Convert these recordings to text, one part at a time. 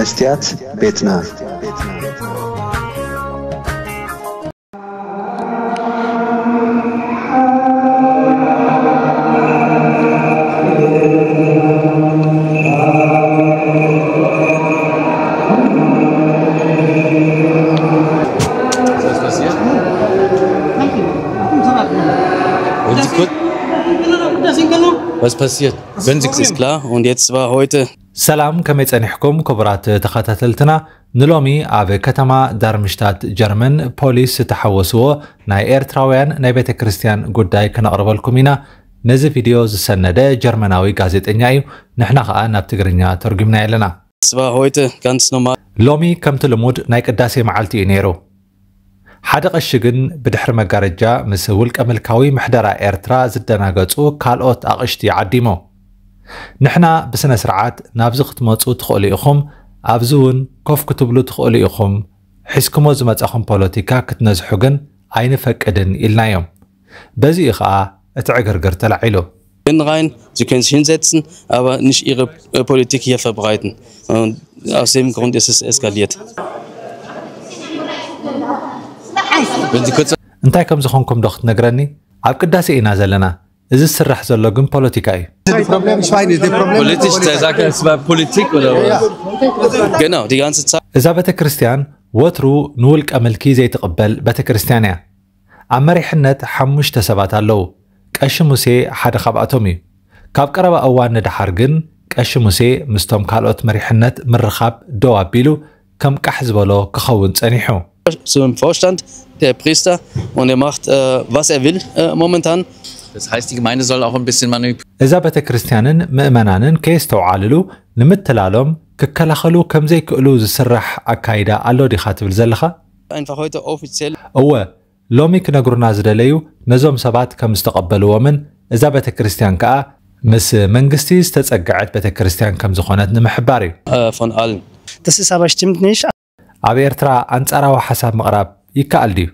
መስትያት ቤትና። Was passiert? Wenn sie ist klar. Und jetzt war heute. ሰላም፣ ከመይ ጸኒሕኩም ክቡራት ተኸታተልትና? ንሎሚ ኣብ ከተማ ዳርምሽታት ጀርመን ፖሊስ ዝተሓወስዎ ናይ ኤርትራውያን ናይ ቤተ ክርስቲያን ጉዳይ ክነቕርበልኩም ኢና። ነዚ ቪድዮ ዝሰነደ ጀርመናዊ ጋዜጠኛ እዩ። ንሕና ኸኣ ናብ ትግርኛ ተርጉምና ኣለና። Es war heute ganz normal. ሎሚ ከምቲ ልሙድ ናይ ቅዳሴ መዓልቲ እዩ ነይሩ። ሓደ ቀሺ ግን ብድሕሪ መጋረጃ ምስ ውልቀ ምልካዊ ምሕደራ ኤርትራ ዝደናገጹ ካልኦት ኣቕሽቲ ዓዲሙ። ንሕና ብስነ ስርዓት ናብዚ ክትመጹ ትኽእሉ ኢኹም፣ ኣብዚ እውን ኮፍ ክትብሉ ትኽእሉ ኢኹም፣ ሒዝኩሞ ዝመጻኹም ፖለቲካ ክትነዝሑ ግን ኣይንፈቅድን ኢልናዮም። በዚ እዩ ኸኣ እቲ ዕግርግር ተላዒሉ። Können rein, Sie können sich hinsetzen, aber nicht Ihre äh, Politik hier verbreiten. Und aus dem Grund ist es eskaliert. Wenn Sie kurz. እንታይ ከም ዝኾንኩም ዶ ክትነግረኒ? ኣብ ቅዳሴ ኢና ዘለና። እዚ ዝስራሕ ዘሎ ግን ፖለቲካ እዩ። Der Problem, ich meine, der Problem. Politisch, der sagt, es war Politik oder was? Genau, die ganze Zeit. እዛ ቤተ ክርስቲያን ወትሩ ንውልቀ ምልኪ ዘይትቕበል ቤተ ክርስቲያን እያ። ኣብ መሪሕነት ሓሙሽተ ሰባት ኣለዉ። ቀሺ ሙሴ ሓደ ካብኣቶም እዩ። ካብ ቀረባ እዋን ንደሓር ግን ቀሺ ሙሴ ምስቶም ካልኦት መሪሕነት ምርኻብ ደው ኣቢሉ ከም ቃሕ ዝበሎ ክኸውን ጸኒሑ። Zum Vorstand, der Priester, und er macht, äh, was er will äh, momentan. Das heißt, die Gemeinde soll auch ein bisschen manipulieren. እዛ ቤተ ክርስቲያንን ምእመናንን ከየስተውዓልሉ ንምትላሎም ክከላኸሉ ከም ዘይክእሉ ዝስራሕ ኣካይዳ ኣሎ ዲኻ ትብል ዘለኻ? Einfach heute offiziell. እወ፣ ሎሚ ክነግሩና ዝደለዩ ነዞም ሰባት ከም ዝተቐበልዎምን እዛ ቤተ ክርስቲያን ከኣ ምስ መንግስቲ ዝተጸግዐት ቤተ ክርስቲያን ከም ዝኾነት ንምሕባር እዩ። Äh, von allen. Das ist aber stimmt nicht. ኣብ ኤርትራ ኣንጻራዊ ሓሳብ ምቕራብ ይከኣል ድዩ?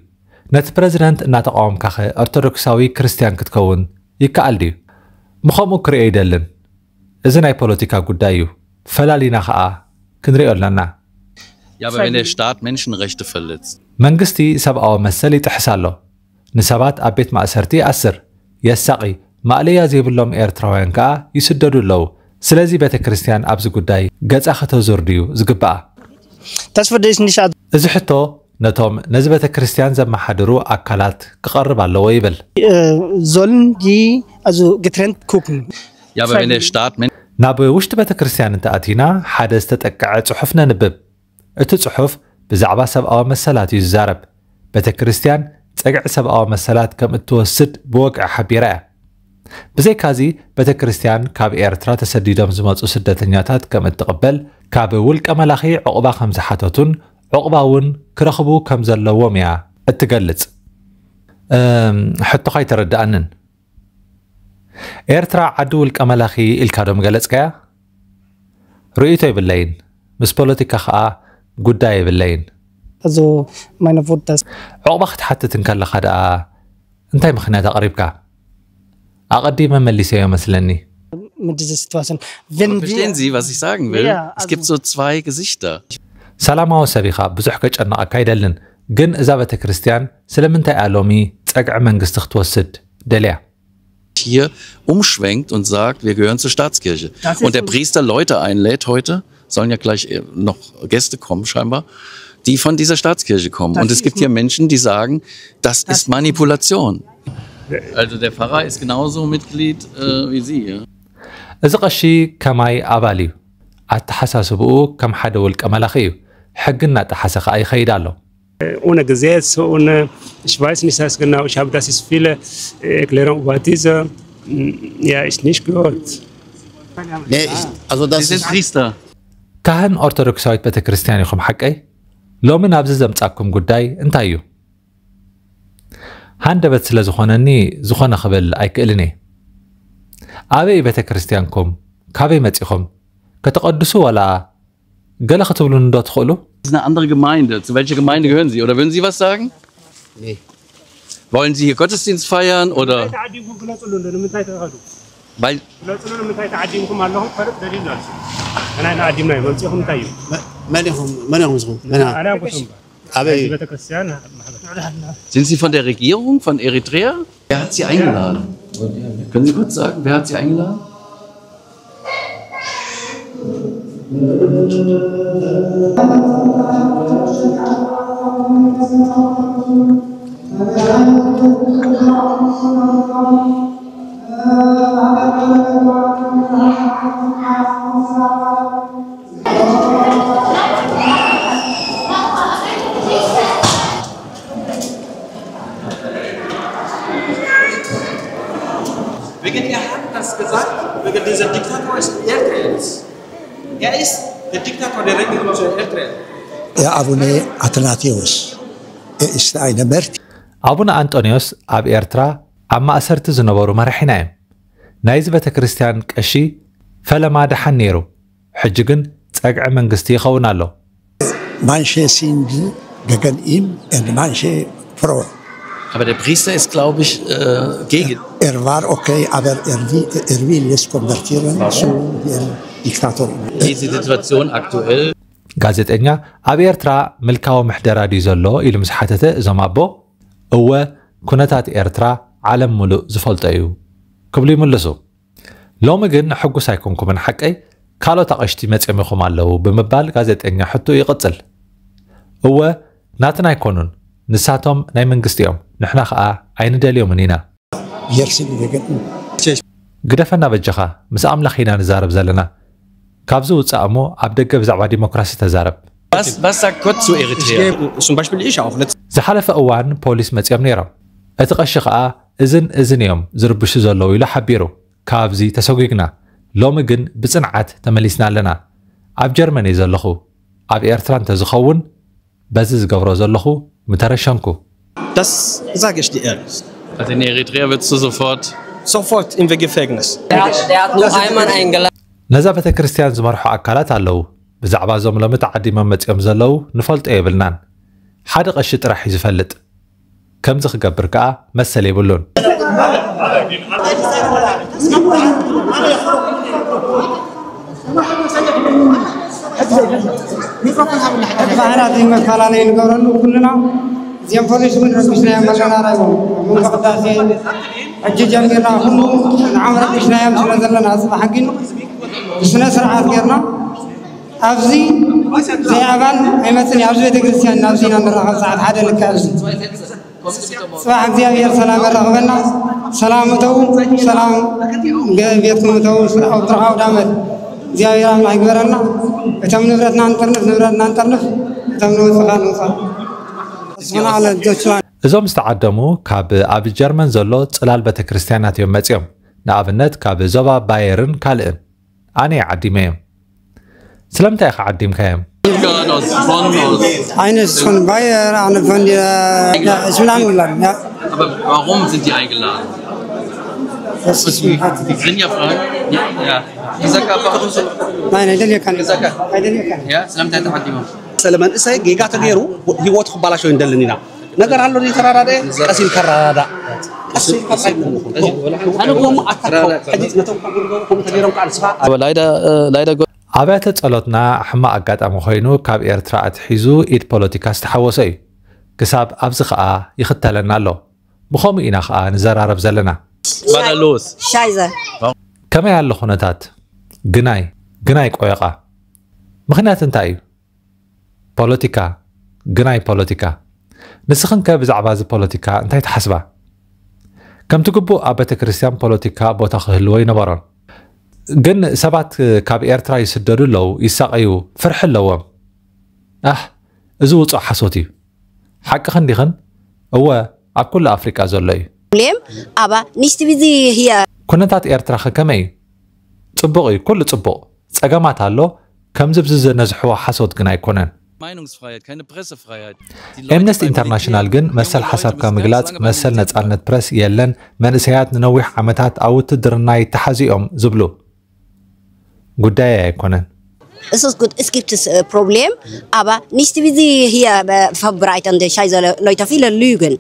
ነቲ ፕረዚደንት እናተቓወምካኸ ኦርቶዶክሳዊ ክርስትያን ክትከውን ይከኣል ድዩ? ምኸምኡ ክርእዮ ኣይደልን። እዚ ናይ ፖለቲካ ጉዳይ እዩ። ፈላሊና ኸኣ ክንሪኦ ኣለና። Ja, aber wenn der Staat Menschenrechte verletzt. መንግስቲ ሰብኣዊ መሰል ይጥሕስ ኣሎ። ንሰባት ኣብ ቤት ማእሰርቲ ይኣስር፣ የሳቒ፣ ማእለያ ዘይብሎም ኤርትራውያን ከኣ ይስደዱ ኣለዉ። ስለዚ ቤተ ክርስቲያን ኣብዚ ጉዳይ ገጻ ከተዙር ድዩ ዝግብኣ? Das würde ich nicht ad- እዚ ሕቶ ነቶም ነዚ ቤተ ክርስቲያን ዘመሓድሩ ኣካላት ክቐርብ ኣለዎ ይብል። Äh, sollen die also getrennt gucken. Ja, aber wenn der Staat Menschen. ናብ ውሽጢ ቤተ ክርስቲያን እንተኣቲና ሓደ ዝተጠቅዐ ጽሑፍ ነንብብ። እቲ ጽሑፍ ብዛዕባ ሰብኣዊ መሰላት እዩ ዝዛረብ። ቤተ ክርስቲያን ጸግዒ ሰብኣዊ መሰላት ከም እትወስድ ብወግዒ ሓቢራ እያ። ብዘይካዚ ቤተ ክርስቲያን ካብ ኤርትራ ተሰዲዶም ዝመጹ ስደተኛታት ከም እትቕበል፣ ካብ ውልቀ መላኺ ዕቑባ ከም ዝሓተቱን ዕቑባ እውን ክረኽቡ ከም ዘለዎም እያ እትገልጽ። እም፣ ሕቶኻ ኣይተረድኣንን። ኤርትራ ዓዲ ውልቀ መላኺ ኢልካ ዶ ምገለጽካያ? ርእይቶ የብለይን። ምስ ፖለቲካ ኸኣ ጉዳይ የብለይን። Also meine Wut das. ዕቑባ ክትሓትት እንከለኻ ደኣ እንታይ ምኽንያት ኣቕሪብካ? ኣቐዲመ መሊሰዮ መስለኒ። Mit dieser Situation. Wenn Aber verstehen wir Sie, was ich sagen will? Ja, Es gibt so zwei Gesichter. ሰላማዊ ሰብ ኢኻ፣ ብዙሕ ከጨንቐካ ኣይደልን። ግን እዛ ቤተ ክርስቲያን ስለምንታይ እያ ሎሚ ጸግዒ መንግስቲ ክትወስድ ደልያ? Hier umschwenkt und sagt, wir gehören zur Staatskirche. Das ist Und der Priester Leute einlädt heute, sollen ja gleich äh, noch Gäste kommen scheinbar, die von dieser Staatskirche kommen. Das Und es ist gibt hier Menschen, die sagen, das, Das ist Manipulation. Also der Pfarrer ist genauso Mitglied äh, wie Sie. Ja? እዚ ቐሺ ከማይ ኣባል እዩ። ኣተሓሳስብኡ ከም ሓደ ውልቀ መላኺ እዩ። ሕጊ እናጠሓሰ ኸኣ ይኸይድ ኣሎ። Ohne Gesetz, ohne, ich weiß nicht das genau, ich habe das ist viele äh, Erklärung über diese, mm, ja, ich nicht gehört. Nee, ich, also das Sie sind ist, Priester. ካህን ኦርቶዶክሳዊት ቤተ ክርስቲያን ኢኹም ሓቀይ? ሎሚ ናብዚ ዘምጻኩም ጉዳይ እንታይ እዩ? ሃንደበት ስለ ዝኾነኒ ዝኾነ ክብል ኣይክእልን እየ። ኣበይ ቤተ ክርስቲያንኩም? ካበይ መጺኹም? ከተቐድሱ ዋላ ገለ ክትብሉኒ ዶ ትኽእሉ? Das ist eine andere Gemeinde. Zu welcher Gemeinde gehören Sie? Oder würden Sie was sagen? Nee. Wollen Sie hier Gottesdienst feiern oder? ተዓዲምኩም ግለፅሉ እንዶ ንምንታይ ተኸዱ? Weil ግለፅሉ ንምንታይ ተዓዲምኩም ኣለኹም? ፈርጥ ደሊል ናልሲ ናይ ንዓዲምና እዩ መምፅኹም እንታይ እዩ? መን ኢኹም? መን ኢኹም ንስኹም? መን ኢኹም? ኣበይ? ቤተክርስትያን ማሕበር። Sind Sie von der Regierung von Eritrea? Wer hat Sie eingeladen? Können Sie kurz sagen, wer hat Sie eingeladen? Wegen ihr habt das gesagt, wegen dieser Diktator ist Eritreans. Er ist der Diktator der Regierung von Eritrea. የአቡነ አትናቴዎስ ist eine Märtyrer. ኣቡነ ኣንጦንዮስ ኣብ ኤርትራ ኣብ ማእሰርቲ ዝነበሩ መራሒና እዮም። ናይዚ ቤተ ክርስቲያን ቀሺ ፈለማ ደሓን ነይሩ፣ ሕጂ ግን ጸግዒ መንግስቲ ይኸውን ኣሎ። Manche sind gegen ihn und manche pro. Aber der Priester ist, glaube ich, äh, gegen. Er war okay, aber er will, er will jetzt konvertieren zu dem Diktator. Diese Situation aktuell. ጋዜጠኛ ኣብ ኤርትራ ምልካዊ ምሕደራ ድዩ ዘሎ ኢሉ ምስ ሓተተ፣ እዞም ኣቦ እወ፣ ኩነታት ኤርትራ ዓለም ምሉእ ዝፈልጦ እዩ ክብሉ ይምልሱ። ሎሚ ግን ሕጉስ ኣይኮንኩምን ሓቀይ፣ ካልኦት ኣቐሽቲ መጺኦም ኢኹም ኣለዉ ብምባል ጋዜጠኛ ሕቶ ይቕጽል። እወ፣ ናትና ኣይኮኑን፣ ንሳቶም ናይ መንግስቲ እዮም፣ ንሕና ኸኣ ኣይንደልዮምን ኢና። Wir sind gegen ihn. ግደፈና በጃኻ፣ ምስ ኣምላኽ ኢና ንዛረብ ዘለና። ካብዚ ውጻእ እሞ ኣብ ደገ ብዛዕባ ዲሞክራሲ ተዛረብ። Was, was sagt Gott zu Eritrea? Zum Beispiel ich auch. ዝሓለፈ እዋን ፖሊስ መጺኦም ነይሮም። እቲ ቀሺ ኸኣ እዝን እዝን እዮም ዝርብሹ ዘለዉ ኢሉ ሓቢሩ። ካብዚ ተሰጒግና። ሎሚ ግን ብጽንዓት ተመሊስና ኣለና። ኣብ ጀርመን እየ ዘለኹ። ኣብ ኤርትራ እንተዝኸውን በዚ ዝገብሮ ዘለኹ ምተረሸንኩ። Das sage ich dir ehrlich. Also in Eritrea würdest du sofort. Sofort im Gefängnis. Der hat, der hat nur einmal eingeladen. ነዛ ቤተ ክርስቲያን ዝመርሑ ኣካላት ኣለዉ። ብዛዕባ እዞም ሎሚ ተዓዲሞም መጺኦም ዘለዉ ንፈልጦ የብልናን። ሓደ ቀሺ ጥራሕ እዩ ዝፈልጥ። ከምዚ ክገብር ከኣ መሰል የብሉን። ባህላት መፈላለይ ንገብረሉ ኩልና። እዚኦም ፖሊስ እውን ረቢሽናዮም ኣለና። ራይቦም ኣብ መንጎ ቅዳሴ ሕጂ ጀሚርና ኩሉ ንዓም ረቢሽናዮም ስለ ዘለና፣ ጽባሕ ግን ብስነ ስርዓት ጌርና ኣብዚ ዘይኣባል ኣይመጽን እዩ። ኣብዚ ቤተክርስትያን ኣብዚ ኢና ንራኸብ ሰዓት ሓደ ልክዕ ኣብዚ ጽባሕ እግዚኣብሔር ሰላም የራኽበና። ሰላም እተው፣ ሰላም ገ-፣ ቤትኩም እተው። ስለ-፣ ኣብ ብርሃው ዳመት እግዚኣብሔር ኣምላኽ ይግበረና። እቶም ንብረትና እንጥርንፍ፣ ንብረትና እንጥርንፍ፣ እቶም ንውፅኻ ንውፃ። ስብሓን ኣለ ጆችላን። እዞም ዝተዓደሙ ካብ ኣብ ጀርመን ዘሎ ጽላል ቤተክርስትያናት እዮም መጺኦም። ንኣብነት ካብ ዞባ ባየርን ካልእን። ኣነ እየ ዓዲመዮም። ስለምንታይ ኢኻ ዓዲምካዮም? Ungarn, aus Bonn, aus Eine ist von Bayern, eine von der, ja, ist schon angelangt, ja. Aber warum sind die eingeladen? Das ist ein Hat- Die sind ja frei. Ja. Isaka, warum sind Nein, I don't can. Isaka. I don't can. Ja, ስለምንታይ ተዓዲሞም? ስለ መንእሰይ ጌጋ ተገይሩ ህይወቱ ክባላሸው እንደልን ኢና። ነገር ኣሎ ዘይተራዳደ ቀስ ኢልካ ኣረዳዳ። ቀስ ኢልካ ታይ ምንኹን። ኣነ ጎሙ ኣታኮ ሕጂ ነቶም ካብ ጉድጎ ከምኡ ተገይሮም ከዓ ንስኻ Leider, äh, leider Gott. ኣብያተ ጸሎትና ሕማቕ ኣጋጣሚ ኮይኑ ካብ ኤርትራ ኣትሒዙ ኢድ ፖለቲካ ዝተሓወሶ እዩ። ክሳብ ኣብዚ ኸኣ ይኽተለና ኣሎ። ብኸምኡ ኢና ኸኣ ንዘራረብ ዘለና። Was war da los? Scheiße. ከመይ ኣሎ ኩነታት? ግናይ፣ ግናይ ቆየቓ። ምኽንያት እንታይ እዩ? ፖለቲካ፣ ግናይ ፖለቲካ። ንስኽን ከ ብዛዕባ እዚ ፖለቲካ እንታይ ትሓስባ? ከምቲ ግቡእ ኣብ ቤተ ክርስቲያን ፖለቲካ ቦታ ክህልዎ ኣይነበሮን። ግን ሰባት ካብ ኤርትራ ይስደዱ ኣለዉ፣ ይሳቐዩ፣ ፍርሒ ኣለዎም። ኣህ፣ እዚ ውጹእ ሓሶት እዩ። ሓቅኽን ዲኽን? እወ፣ ኣብ ኩሉ ኣፍሪቃ ዘሎ እዩ። Problem, aber nicht wie Sie hier. ኩነታት ኤርትራ ኸ ከመይ እዩ? ጽቡቕ እዩ፣ ኩሉ ጽቡቕ። ጸገማት ኣሎ፣ ከምዚ ብዚ ዘነዝሕዎ ሓሶት ግን ኣይኮነን። Meinungsfreiheit, keine Pressefreiheit. Die Leute ኤምነስቲ beim ኢንተርናሽናል Militär, ግን junge መሰል Leute ሓሳብካ müssen ምግላጽ፣ ganz lange beim መሰል Militär ነጻነት ፕረስ የለን፣ መንእሰያት ንነዊሕ ዓመታት ኣብ ውትድርና ይተሓዙ እዮም ዝብሉ ጉዳይ ኣይኮነን። Es ist gut, es gibt es, äh, Problem, aber nicht wie Sie hier, äh, verbreiten, die Scheiße, Le-, Leute viele lügen.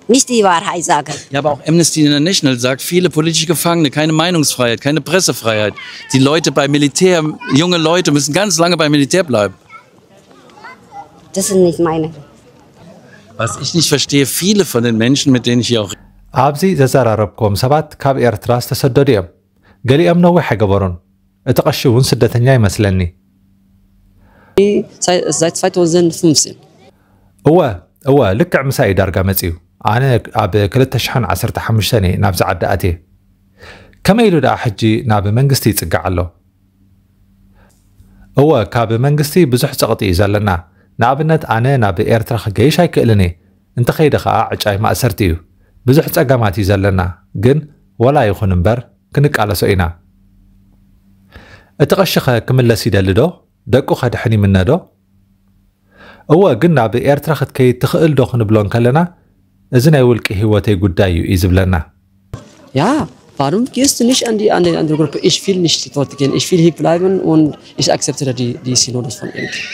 Nicht die Wahrheit sagen. Ja, aber auch Amnesty International sagt, viele politische Gefangene, keine Meinungsfreiheit, keine Pressefreiheit. Die Leute beim Militär, junge Leute müssen ganz lange beim Militär bleiben. Das ist nicht meine. Was ich nicht verstehe, viele von den Menschen, mit denen ich hier auch ኣብዚ ዘዘራረብኩም ሰባት ካብ ኤርትራ ዝተሰደዱ እዮም። ገሊኦም ነዊሕ ኣይገበሩን። እቲ ቀሺ እውን ስደተኛ ይመስለኒ። Seit, seit zweitausendfünfzehn. እወ እወ፣ ልክዕ ምሳይ ዳርጋ መፅዩ። ኣነ ኣብ ክልተ ሽሕን ዓሰርተ ሓሙሽተን እየ ናብዚ ዓዲ ኣትየ። ከመይ ኢሉ ደኣ ሕጂ ናብ መንግስቲ ይፅጋዕ ኣሎ? እወ፣ ካብ መንግስቲ ብዙሕ ፀቕጢ እዩ ዘለና። ንኣብነት ኣነ ናብ ኤርትራ ክገይሽ ኣይክእልን እየ። እንተኸይደ ኸዓ ዕጫይ ማእሰርቲ እዩ። ብዙሕ ፀገማት እዩ ዘለና። ግን ወላ ይኹን እምበር ክንቃለሶ ኢና። እቲ ቀሺኸ ክምለስ ይደሊ ዶ? ደቁ ከድሕን ይምነ ዶ? እወ፣ ግን ናብ ኤርትራ ክትከይድ ትኽእል ዶ ክንብሎ እንከለና፣ እዚ ናይ ውልቂ ህይወተይ ጉዳይ እዩ እዩ ዝብለና። Ja, warum gehst du nicht an die, an die andere Gruppe? Ich will nicht dort gehen. Ich will hier bleiben und ich akzeptiere die, die Synodos von Eltern.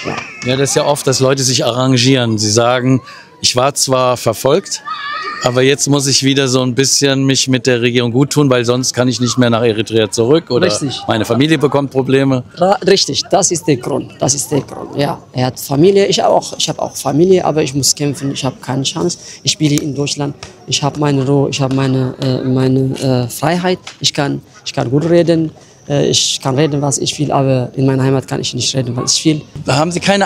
Ja. Ja, das ist ja oft, dass Leute sich arrangieren. Sie sagen, ich war zwar verfolgt, aber jetzt muss ich wieder so ein bisschen mich mit der Regierung gut tun, weil sonst kann ich nicht mehr nach Eritrea zurück oder Richtig. Meine Familie bekommt Probleme. Ra- Richtig, das ist der Grund. Das ist der Grund. Ja, er hat Familie, ich auch, ich habe auch Familie, aber ich muss kämpfen. Ich habe keine Chance. Ich bin hier in Deutschland. Ich habe meine Ruhe, ich habe meine, äh, meine äh, Freiheit. Ich kann, ich kann gut reden. Äh, ich kann reden, was ich will, aber in meiner Heimat kann ich nicht reden, was ich will. Da haben sie keine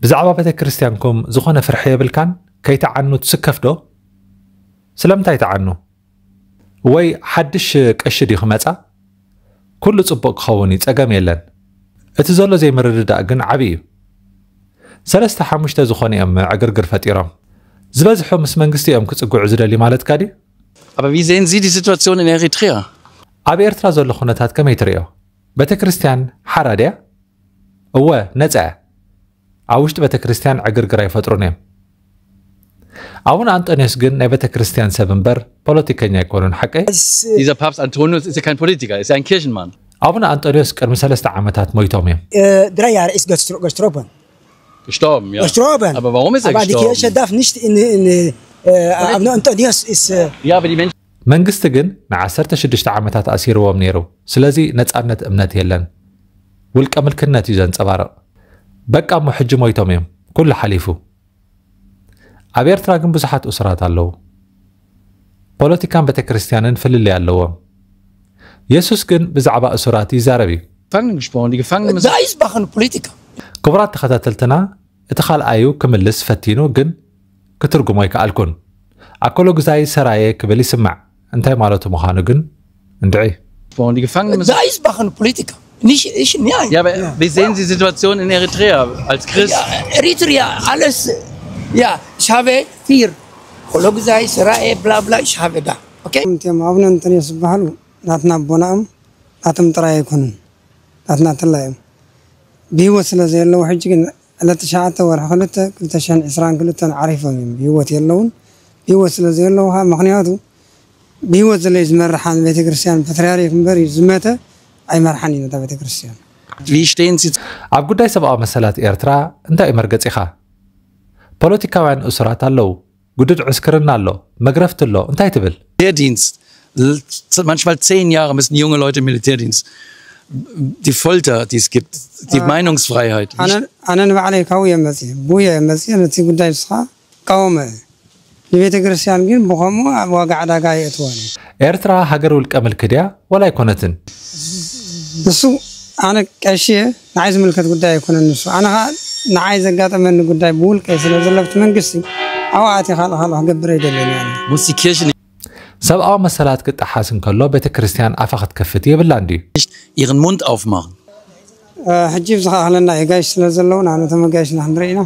ብዛዕባ ቤተ ክርስቲያንኩም ዝኾነ ፍርሒ የብልካን? ከይተዓኑ ትስከፍ ዶ? ስለምንታይ ተዓኑ? ወይ ሓድሽ ቀሺ ድዩ ክመጻ? ኩሉ ጽቡቕ ክኸውን እዩ፣ ጸገም የለን። እቲ ዘሎ ዘይምርድዳእ ግን ዓቢ እዩ። ሰለስተ ሓሙሽተ ዝኾኑ እዮም ዕግርግር ፈጢሮም። ዝበዝሑ ምስ መንግስቲ እዮም ክጽግዑ ዝደሊ ማለትካ ድዩ? Aber wie sehen Sie die Situation in Eritrea? ኣብ ኤርትራ ዘሎ ኩነታት ከመይ ትርእዮ? ቤተ ክርስቲያን ሓራ ድያ? እወ፣ ነጻ እያ። ኣብ ውሽጢ ቤተ ክርስቲያን ዕግርግር ኣይፈጥሩን እዮም። ኣቡነ ኣንጦንዮስ ግን ናይ ቤተ ክርስቲያን ሰብ እምበር ፖለቲከኛ ኣይኮኑን፣ ሓቀይ? Dieser Papst Antonius ist ja kein Politiker, ist ja ein Kirchenmann. ኣቡነ ኣንጦንዮስ ቅድሚ ሰለስተ ዓመታት ሞይቶም እዮም። Drei Jahre ist gestro- gestorben. Gestorben, ja. Gestorben. Aber warum ist er Aber die gestorben? Kirche darf nicht in, in äh, Abner Antonius ist. Äh, Ja, aber die Menschen መንግስቲ ግን ንዓሰርተ ሽዱሽተ ዓመታት ኣሲርዎም ነይሩ። ስለዚ ነጻነት እምነት የለን። ውልቀ ምልክነት እዩ ዘንጸባርቕ። በቃ እሞ ሕጂ ሞይቶም እዮም። ኩሉ ሓሊፉ። ኣብ ኤርትራ ግን ብዙሓት እሱራት ኣለዉ። ፖለቲካን ቤተ ክርስቲያንን ፍልልይ ኣለዎም። የሱስ ግን ብዛዕባ እሱራት ይዛረብ እዩ። Gefangenen gesprochen. Die Gefangenen müssen da ist Bachen Politiker. ክቡራት ተኸታተልትና፣ እቲ ካልኣዩ ክምልስ ፈቲኑ ግን ክትርጉሞ ኣይከኣልኩን። ኣኮሎግዛይ ሰራየ ክብል ይስማዕ። እንታይ ማለቱ ምዃኑ ግን እንድዒ። gesprochen. Die Gefangenen müssen Da ist Bachen Politiker. Nicht, ich, nein. Ja, aber wie sehen Sie die Situation in Eritrea als Christ? Eritrea, alles. Ja, ich habe vier. Kologzai, Serae, bla bla, ich habe da. Okay? እቲኦም ኣቡነ እንጠንዮስ ዝበሃሉ ናትና ኣቦናኦም ናቶም ጥራይ ኣይኮኑን፣ ናትና ተላ እዮም። ብህይወት ስለ ዘየለዉ ሕጂ ግን ዕለት ትሽዓተ ወርሒ ክልተ ክልተ ሽሕን ዕስራን ክልተን ዓሪፎም እዮም። ብህይወት የለውን። ብህይወት ስለ ዘየለዉ ከዓ ምኽንያቱ ብህይወት ዘሎ እዩ ዝመርሓ። ንቤተ ክርስቲያን ፓትርያርክ እምበር እዩ ዝመተ ኣይመርሓን እዩ ነታ ቤተ ክርስቲያን። Wie stehen Sie ኣብ ጉዳይ ሰብኣዊ መሰላት ኤርትራ እንታይ እዩ መርገጺኻ? ፖለቲካውያን እሱራት ኣለዉ። ግዱድ ዕስክርና ኣሎ። መግረፍቲ ኣሎ። እንታይ ትብል? Militärdienst? L- Manchmal zehn Jahre müssen junge Leute im Militärdienst. Die Folter, die es gibt, die Meinungsfreiheit. ኣነ ኣነ ንባዕለይ ካብኡ እየ መፅየ፣ ብኡ እየ መፅየ። ነቲ ጉዳይ ንስኻ እቃወሞ እየ። ንቤተ ክርስቲያን ግን ብኸምኡ ኣብ ዋጋ ዕዳጋ የእትዋን እየ። ኤርትራ ሃገር ውልቀ ምልኪ ድያ ዋላ ኣይኮነትን? ንሱ ኣነ ቀሺ እየ፣ ንዓይ ዝምልከት ጉዳይ ኣይኮነን ንሱ። ኣነ ኸዓ ንዓይ ዘጋጠመኒ ጉዳይ ብውልቀይ ስለ ዘለብቲ መንግስቲ ኣብኡ ኣትየ ካልእ ካልእ ክገብር ኣይደልን እየ ኣነ። Muss die Kirche nicht ሰብኣዊ መሰላት ክጠሓስ እንከሎ ቤተ ክርስቲያን ኣፋ ክትከፍት የብላን ድዩ? ihren Mund aufmachen? ሕጂ ብዝኸኣለና ኣጋይሽ ስለ ዘለውና ነቶም ኣጋይሽና ክንርኢ ኢና።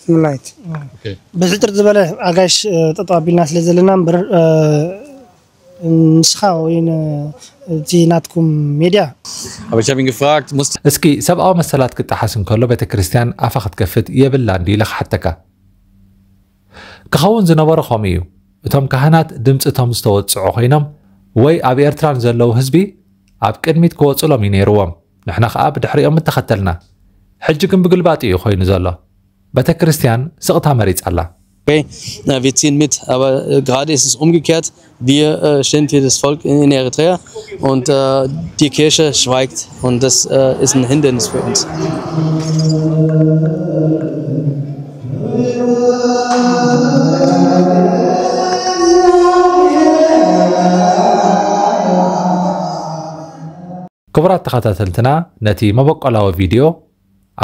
ትምላይት ብሕፅር ዝበለ ኣጋይሽ ጠጠው ኣቢልና ስለ ዘለና እምበር ንስኻ ወይ እቲ ናትኩም ሜድያ Aber ich habe ihn gefragt, muss እስኪ ሰብኣዊ መሰላት ክጠሓስ እንከሎ ቤተ ክርስቲያን ኣፋ ክትከፍት የብላን ድዩ ኢለ ክሓተካ? ክኸውን ዝነበሮ ከምኡ እዩ። እቶም ካህናት ድምፂ እቶም ዝተወፅዑ ኮይኖም ወይ ኣብ ኤርትራን ዘለዉ ህዝቢ ኣብ ቅድሚት ክወፅሎም እዩ ነይርዎም። ንሕና ከዓ ብድሕሪኦም ምተኸተልና። ሕጂ ግን ብግልባጡ እዩ ኮይኑ ዘሎ። ቤተ ክርስቲያን ስቕታ መሪፃ ኣላ። Okay, äh, wir ziehen mit, aber äh, gerade ist es umgekehrt. Wir äh, stehen für das Volk in, in Eritrea und äh, die Kirche schweigt und das äh, ist ein Hindernis für uns. ክቡራት ተኸታተልትና፣ ነቲ መበቆላዊ ቪድዮ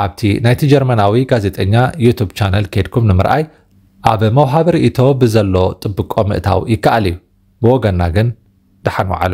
ኣብቲ ናይቲ ጀርመናዊ ጋዜጠኛ ዩቱብ ቻነል ኬድኩም ንምርኣይ፣ ኣብ መውሃቢ ርእይቶ ብዘሎ ጥብቆ ምእታው ይከኣል እዩ። ብወገንና ግን ደሓን ወዓሉ።